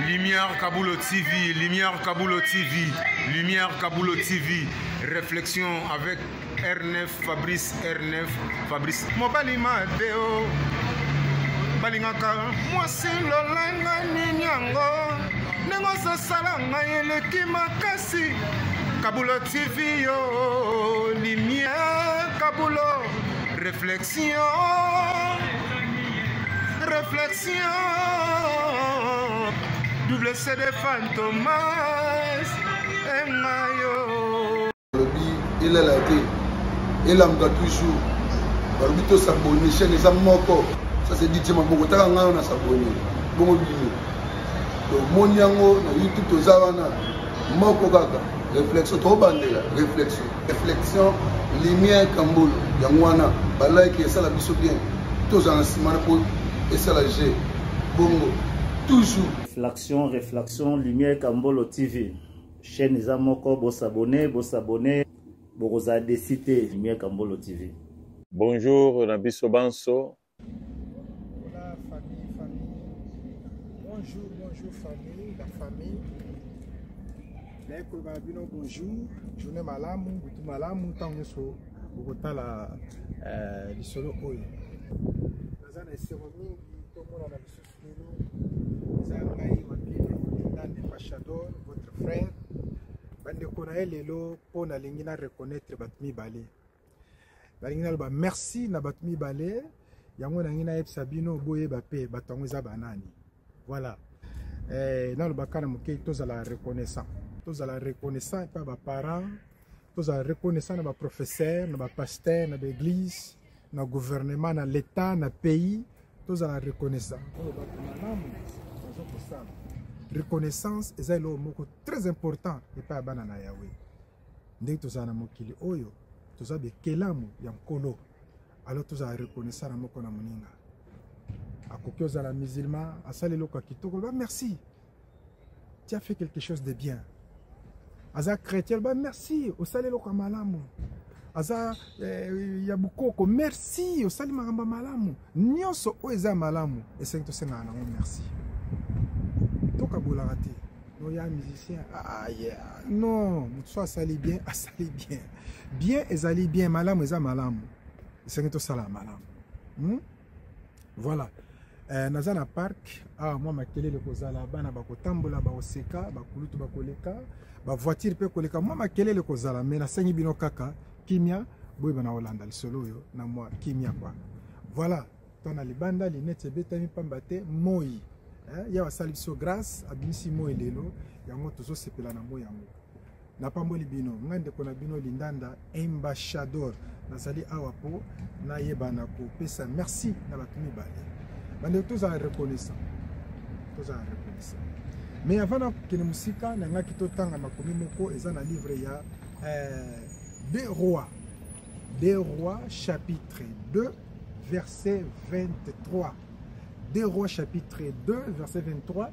Lumière Kabulo TV, Lumière Kabulo TV, Lumière Kabulo TV. Réflexion avec R9 Fabrice R9 Fabrice. Mobali Mateo. balingaka mwasi lolanga nini yango ndenge ozosala ngai eleki makasi kabulo tv yo lumière kabulo réflexion réflexion double cd fantomas engayo balobi elala te elamuka toujours balobi tosabone chaîne eza moko ça c'est dj maboko taka ngai wana sabone bongo bino tomoni yango na youtube toza wana moko kaka réflexion tobandela réflexion réflexion lumière kambolo yango wana balike esala biso bien tozala na nsima na mpo esala g bongo toujours réflexion réflexion lumière kambolo tv chaîne eza moko bosabone bosabone bokozala desi te lumière kambolo tv bonjour na biso banso Hola famille, famille. Bonjour, bonjour famille, la famille. Naye koloba na bino bonjour, journée malamu, butu malamu, ntango nyonso bokotala euh, lisolo oyo. Naza na esengo mingi tomonana lisusu lelo. Eza ngai wa bino Ndande Pachador, votre frère. Bandeko na ye lelo mpo nalingi na reconnaître bato mibale. Nalingi naloba merci na bato mibale yango nalingi nayebisa bino boyeba mpe bato yango eza banani. Voilà. Eh, nalobaka na moke tozala reconnaissant, tozala reconnaissant epai baparent, tozala reconnaissant na baprofesseur, na bapasteur, na baeglise, na gouvernement, na l'état, na pays. Tozala reconnaissant oyo bato malamu baza kosala. Reconnaissance eza eloko moko très important epai ya bana na Yahweh. Ndenge tozala na mokili oyo, toza bekelamu ya Nkolo, alors tozala reconnaissant na moko na moninga. Akoki ozala musulman, asali eloko ya kitoko, loba merci, tu as fait quelque chose de bien. Aza chrétien, loba merci, osali eloko ya malamu. Aza eh, ya bukoko, merci, osali makambo ya malamu. Nyonso oyo eza malamu, esengi tosengaka nango merci. Tokabolaka te. No ya musicien, ah yeah, non, moto so asali bien, asali bien. Bien ezali bien, malamu eza malamu. Esengi tosala malamu. Voilà. Naza na parc, ah, mwa makelele kozala, bana bakotambola, bakoseka, bakulutu bakoleka, ba voiture pe koleka, mwa makelele kozala, mais nasengi bino kaka kimia, boyeba na kolanda lisolo oyo na mwa kimia kwa. Voilà, to na libanda lineti ebetami pamba te moi. Ya basali biso grâce, abimisi moi lelo, yango tozosepela na moi yango. Napamboli bino, ngai ndeko na bino Lindanda Ambassador, nazali awa po nayeba na kopesa merci na bato mibale. Bandeko tozala reconnaissant, tozala reconnaissant. Mais avant nakokende mosika, nangaki totanga makomi moko eza na livre ya 2 Rois. 2 Rois chapitre 2 verset 23. 2 Rois chapitre 2 verset 23.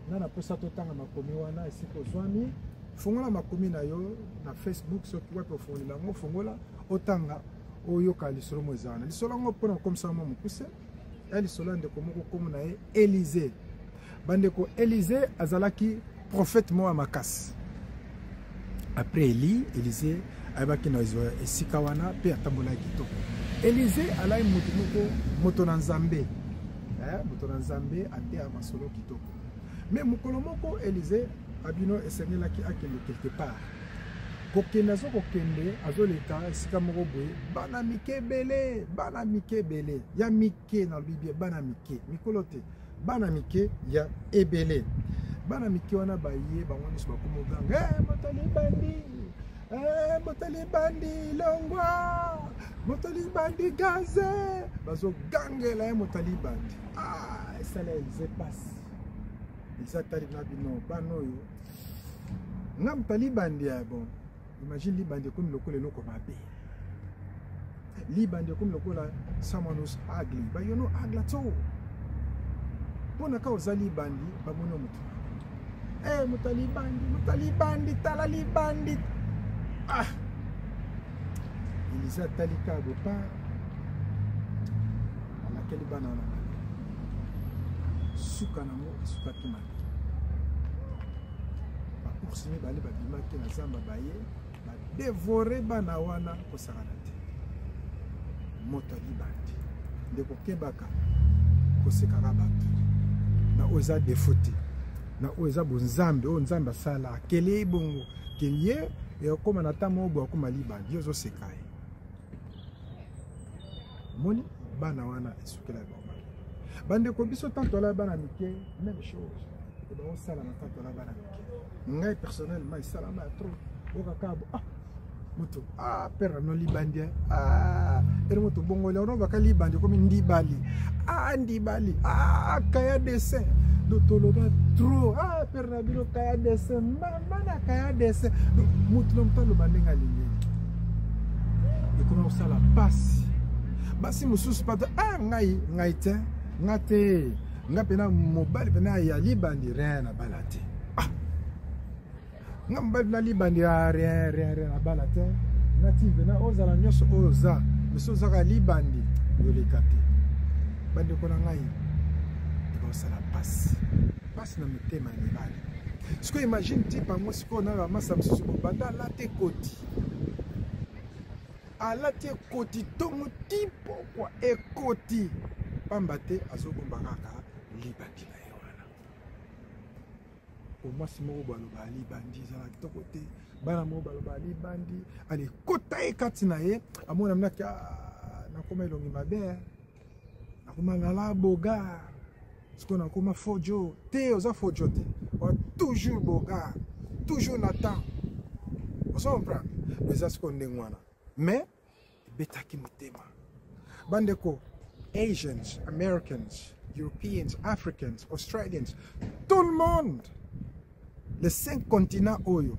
Nga na posa totanga makomi wana esika ozwami. Fongola makomi na yo na Facebook, soki wapi ofongolela yango, fongola otanga, oyoka lisolo mo eza wana. Lisolo yango mpona kokomisa mwa mokuse, ya lisolo ya ndeko moko kombo na ye Élisée. Bandeko, Élisée azalaki prophète moko ya makasi. Après Élie, Élisée ayebaki na esika wana mpe atambolaki kitoko. Élisée alaki moto moko, moto na Nzambe. Moto na Nzambe ateya masolo kitoko. Mais mokolo moko Élisée abino esengelaki akende quelque part. Kokende azo kokende, azoleka esika moko boye, bana mike ebele, bana mike ebele, ya mike na lobi bien, bana mike, mikolo te, bana mike ya ebele. Bana mike wana baye bango nyonso bakomi koganga, moto libandi, moto libandi longwa, moto libandi gaze, bazogangela ye moto libandi. Esala Élisée pasi. Eza tali na bino bana oyo nga moto libandi ya bon. Imagine libandi ekomi lokola eloko mabe. Libandi ekomi lokola someone who's ugly, but you're not ugly at all. Mpona ka oza libandi, bamoni yo moto. Moto ya libandi, moto ya libandi, tala libandi. Élisée atali kaka bopa, alakeli bana wana mabe. Suka nango esukaki mabe. Bankosi mibale babimaki na zamba, baye badevore bana wana kosakana te. Moto alibandi. Ndeko, kebaka kosekaka bato na oyo eza defo te, na oyo eza bonzambe, oyo Nzambe asala akele ye bongo ke ye ekokóma na ntango moko boye akóma libandi, yo ozoseka ye. Moni bana wana esukela bango. Bandeko, biso tanto ala bana mike, même chose ebaosalama tanto ala bana mike. Ngai personnellement esalama ya trop, okaka bo ah moto ah père no libandi, ah ere moto bongoli ono baka libandi komi ndibali, ah ndibali, ah kaya dessin. Donc toloba trop, ah père na bino kaya dessin, mama na kaya dessin. Donc moto na moto aloba ndenge alingeli, ekoma kosala pasi. Basi mosusu pata, ah ngai ngai te, nga te, nga mpena mobali mpena ya libandi rien na bala te, ah nga mobali na libandi ya rien rien rien na bala te, nga ti mpena ozala nyonso oyo oza mosu ozaka libandi yoleka te. Bandeko na ngai, ekosala pasi pasi na mitema ya mibali. Sikoyo imagine ti bango sikoyo na bamasa mosusu bobanda alata ekoti, alati ekoti ntongo ti pokwa, ekoti pamba te, azobomba kaka libandi na ye wana. Omwasi moko baloba libandi ezala kitoko te, bana moko baloba libandi ale ekota ye kati na ye, amona minaki nakoma elongi mabe, nakoma nala bogar, sikoyo nakoma fojo te. Oza fojo te, oza toujours bogar, toujours na temps, ozo comprendre. Eza sikoyo ndenge wana, mais ebetaki motema. Bandeko, Asians, Americans, Europeans, Africans, Australians, tout le monde, les 5 continents oyo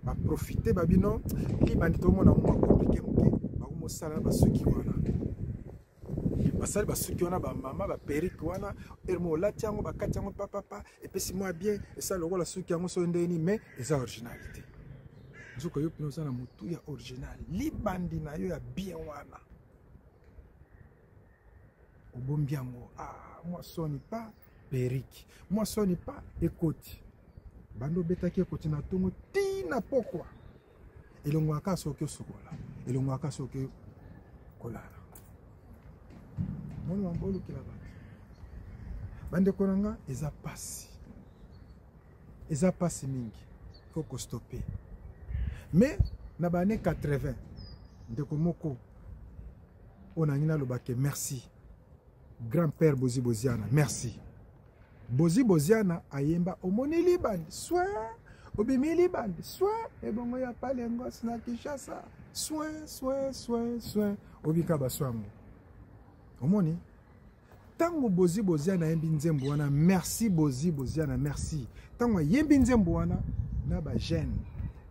baprofite babino libandi, tomona mwa compliqué moke, bakomosala basuki wana, basali basuki wana, bamama baperike wana, ermo olati yango, bakati yango papapa, epesi mwa bien, esala lokola suki yango soki ndeni, mais eza originalité. Nzoka yo mpena oza na motu ya original, libandi na yo ya bien wana obombi yango, ah, mwa soni pa perike, mwa soni pa ekoti, bando obetaki ekoti na ntongo tina pokwa, elongwaka soki osukola, elongwaka soki kolala. Moni wambo olukela bato. Bandeko na nga, eza pasi, eza pasi mingi, faut kostope. Mais na ba année 80, ndeko moko oyo nangi nalobake merci, grand père Bozi Boziana, merci Bozi Boziana, ayemba omoni libandi soin, obimi libandi soin, ebongo ya palengos na Kinshasa, soin soin soin soin, obika baswango. Omoni ntango Bozi Boziana ayembi nzembo wana, merci Bozi Boziana, merci. Ntango ayembi nzembo wana, na bajeune,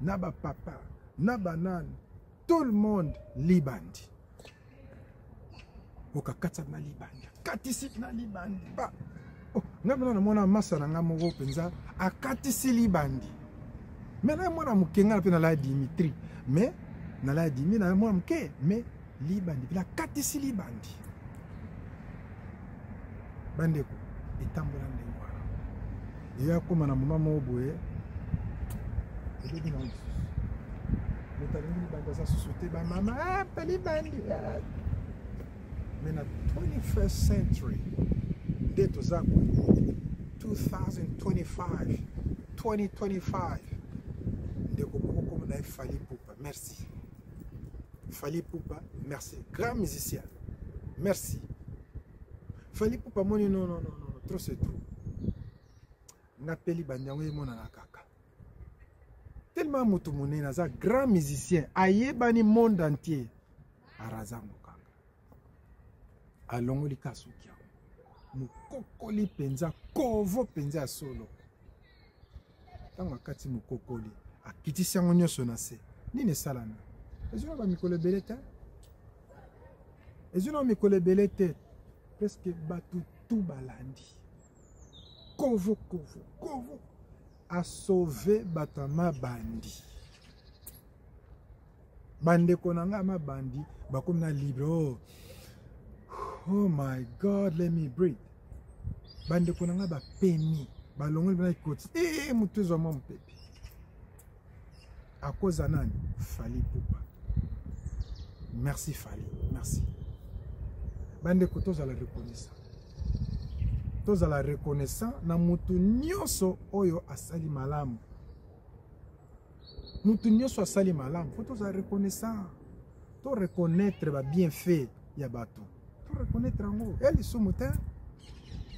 na bapapa, na banane, tout le monde libandi, okakatisa na libandi, akatisi na libandi ba oh, ngai mpena namona masa na ngai moko mpenza akatisi libandi, me na mwana moke, ngai mpe nalaya Dimitri, me nalaya dimi na mwana moke, me libandi mpe nakatisi libandi. Bandeko, etambola ndenge wana, eya koma na moma moko boye, elobi na lisusu moto alingi libandi aza susu te, bamama ah, mpe libandi ah. Mais na 21st century nde toza boye, 2025, 2025, ndeko moko komona ye Fally Ipupa, merci Fally Ipupa, merci grand musicien, merci Fally Ipupa. Moni non non non non, trop c'est trop, nga mpe libandi yango emonana kaka tellement moto monene, aza grand musicien, ayebani monde entier, arazango kaka, alongoli ka suki yango, mokokoli mpenza, kovo mpenza ya solo. Ntango akati mokokoli, akitisi yango nyonso na se, nini esalami? Ezwi na bamikolo ebele te, ezwi na mikolo ebele te, presque bato tu balandi kovo kovo kovo, asauve bato ya mabandi. Bandeko na ngai ya mabandi bakomi na libre. Oh, oh my God, let me breathe. Bandeko na ngai bapemi, balongoli mpena ekoti, e motu ezwa mwa mopepe. À cause ya nani? Fally Ipupa. Merci Fally, merci. Bandeko, tozala reconnaissant, tozala reconnaissant na motu nyonso oyo asali malamu. Motu nyonso asali malamu, faut tozala reconnaissant, to reconnaître ba bienfait ya bato, to reconnaître yango. Ya lisumu te,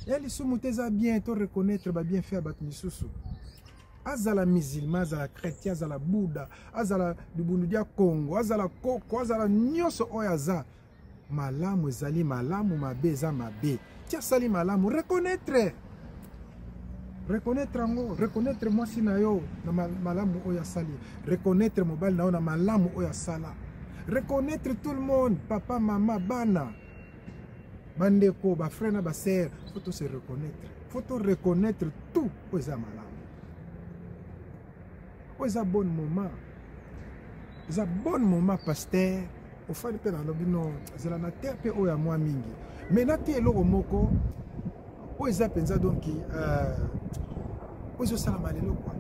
ya lisumu te, eza bien to reconnaître ba bienfait ya bato misusu. Azala musulman, azala chrétien, azala bouddha, azala libundu dia Congo, azala koko, azala nyonso oyo aza malamu, ezali malamu, mabe eza mabe. Ti asali malamu, reconnaître, reconnaître yango, reconnaître mwasi na yo na malamu oyo asali, reconnaître mobali na yo na malamu oyo asala, reconnaître tout le monde, papa, mama, bana, bandeko, bafrère na basœur. Faut to se reconnaître, faut to reconnaître tout oyo eza malamu, oyo eza bon moment, eza bon moment. Pasteur ofandi mpe nalobi no, ezala na terre mpe oyo ya mwa mingi, mais na te eloko moko oyo eza mpenza, donc oyo ezosalama lelo kua,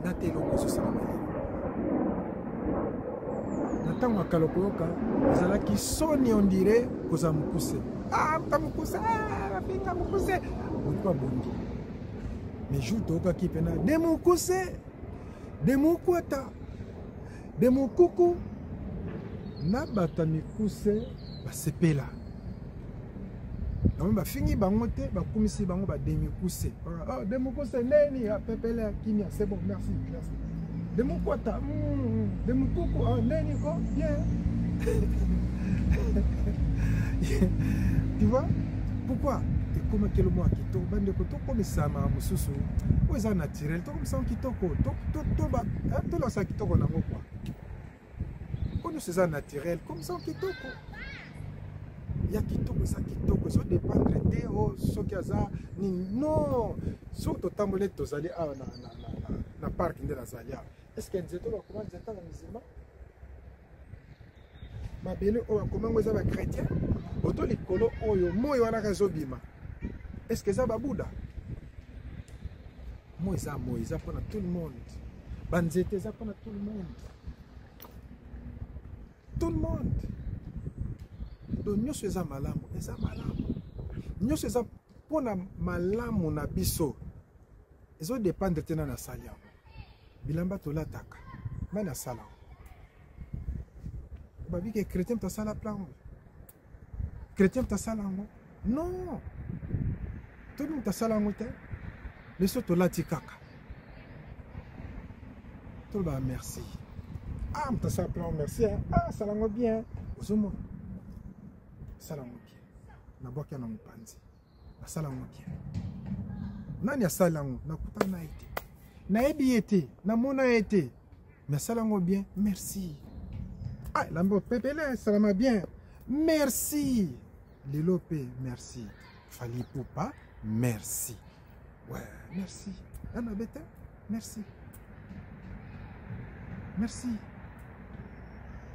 na te eloko ezosalama lelo. Na ntango ya kala, koyoka ezalaki soni, on dirait kozala mokuse. Ah, muta mokuse, ah, bafinga mokuse, moto abongi. Mais jour toyokaki mpena de mokuse, de mokwata, de mokuku na bato ya mikuse basepela yango, bafingi bango te, bakumisi bango bademikuse. Oh, demikuse ndeni apepele ya kimia, c'est bon, merci, merci. Demokwata, demokuku, ah, ndeni ko bien. Tu vois pourquoi ekomaki elo mwa kitoko? Bandeko, tokomisama mosusu oyo eza naturel, tokomisa kitoko, tolakisa kitoko nango kua. Oyo nyonso eza naturel, komisa kitoko ya kitoko, eza kitoko, ezodépendre te o soki aza nini. Non, soki totamboli neti tozali awa na parc, nde nazali awa, est ce que nzete oyo bakoma nzete na musulman, mabele oyo bakoma yango eza bachrétien, oto likolo oyo moi wana kaka ezobima, est ce que eza babuda? Moi eza moi, eza mpona tout le monde. Banzete eza mpona tout le monde, tout le monde. Donc nyonso eza malamu, eza malamu, nyonso eza mpona malamu na biso. Ezodépendre te na nasali yango. Bilamba tolataka, nani asala yango? Babike chrétien moto asala plan, chrétien moto asala yango? Non, tobi moto asala yango te. Biso tolati kaka, tolobaka merci. Ah, moto asala plan, merci. Ah, asala yango bien, ozomona asala yango bien. Nabwaki na mopanzi, asala yango bien. Nani asala yango? Nakutana na ye te, nayebi ye te, namona ye te, mais asala yango bien, merci. Ah, elamba pepele esalama bien, merci. Lelo mpe merci Fally Ipupa, merci. Ouais, merci. Ana bete, merci, merci,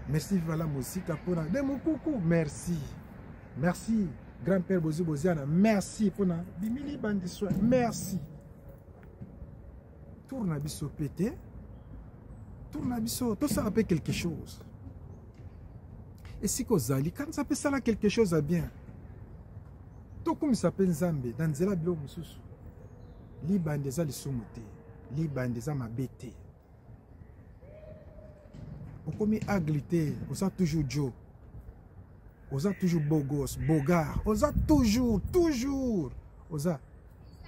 merci. Vala mosika mpona de mokuku, merci, merci. Grand-père Bozi Boziana, merci mpona bimili bandiswa, merci. Tour na biso pe te, tour na biso tosala mpe quelque chose. Esika ozali, kanisa mpe sala quelque chose ya bien. Tokumisa mpe Nzambe na nzela biloko mosusu. Libanda eza lisumu te, libanda eza mabe te. Okomi agli te, oza toujours jo, oza toujours beau gosse, beau gars, oza toujours, toujours oza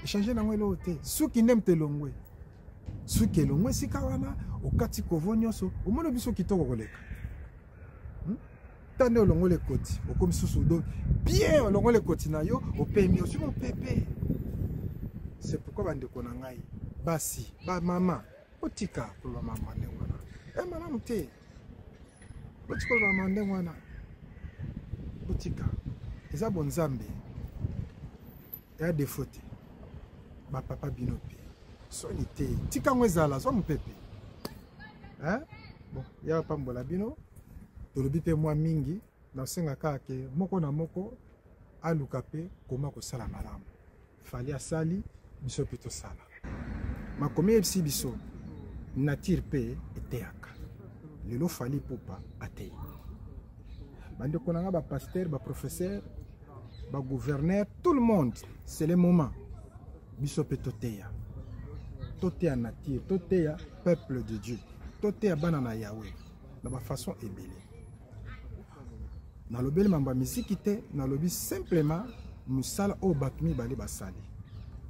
échange nango eloko te. Suki nde moto elongwe, suki elongwe esika wana, okati kovo nyonso, omoni biso kitoko koleka. Ta nde olongoli ekoti, okomi susu do bien, olongoli ekoti na yo, opemi, ozwi mopepe. C'est pourquoi, bandeko na ngai basi, bamama, otika koloba mama ndenge wana e malamu te. Botika koloba mama ndenge wana, botika, eza bonzambe ya défaut te. Bapapa, bino mpe soni te, tika yango ezala, zwa mopepe. Bon, ya pambola bino. Tolobi mpe mwa mingi, nasenga kaka ke moko na moko aluka mpe koma kosala malamu. Fally asali, biso mpe tosala. Makomi eyebisi biso. Nature mpe eteyaka. Lelo Fally Ipupa ateyi. Bandeko na nga ba pasteur, ba professeur, ba gouverneur, tout le monde, c'est le moment. Biso mpe toteya. Toteya nature, toteya peuple de Dieu. Toteya bana na Yahweh na ba façon ebele. Nalobeli mambo ya miziki te, nalobi simplement mosala oyo bato mibale basali.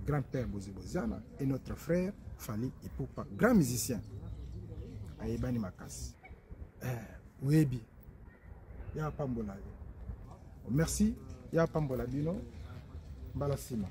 Grand-père Bozi Boziana et notre frère Fally Ipupa, grand musicien. Ayebani makasi. Oyebi. Ya pambola yo. Merci, ya pambola bino. Mbala sima.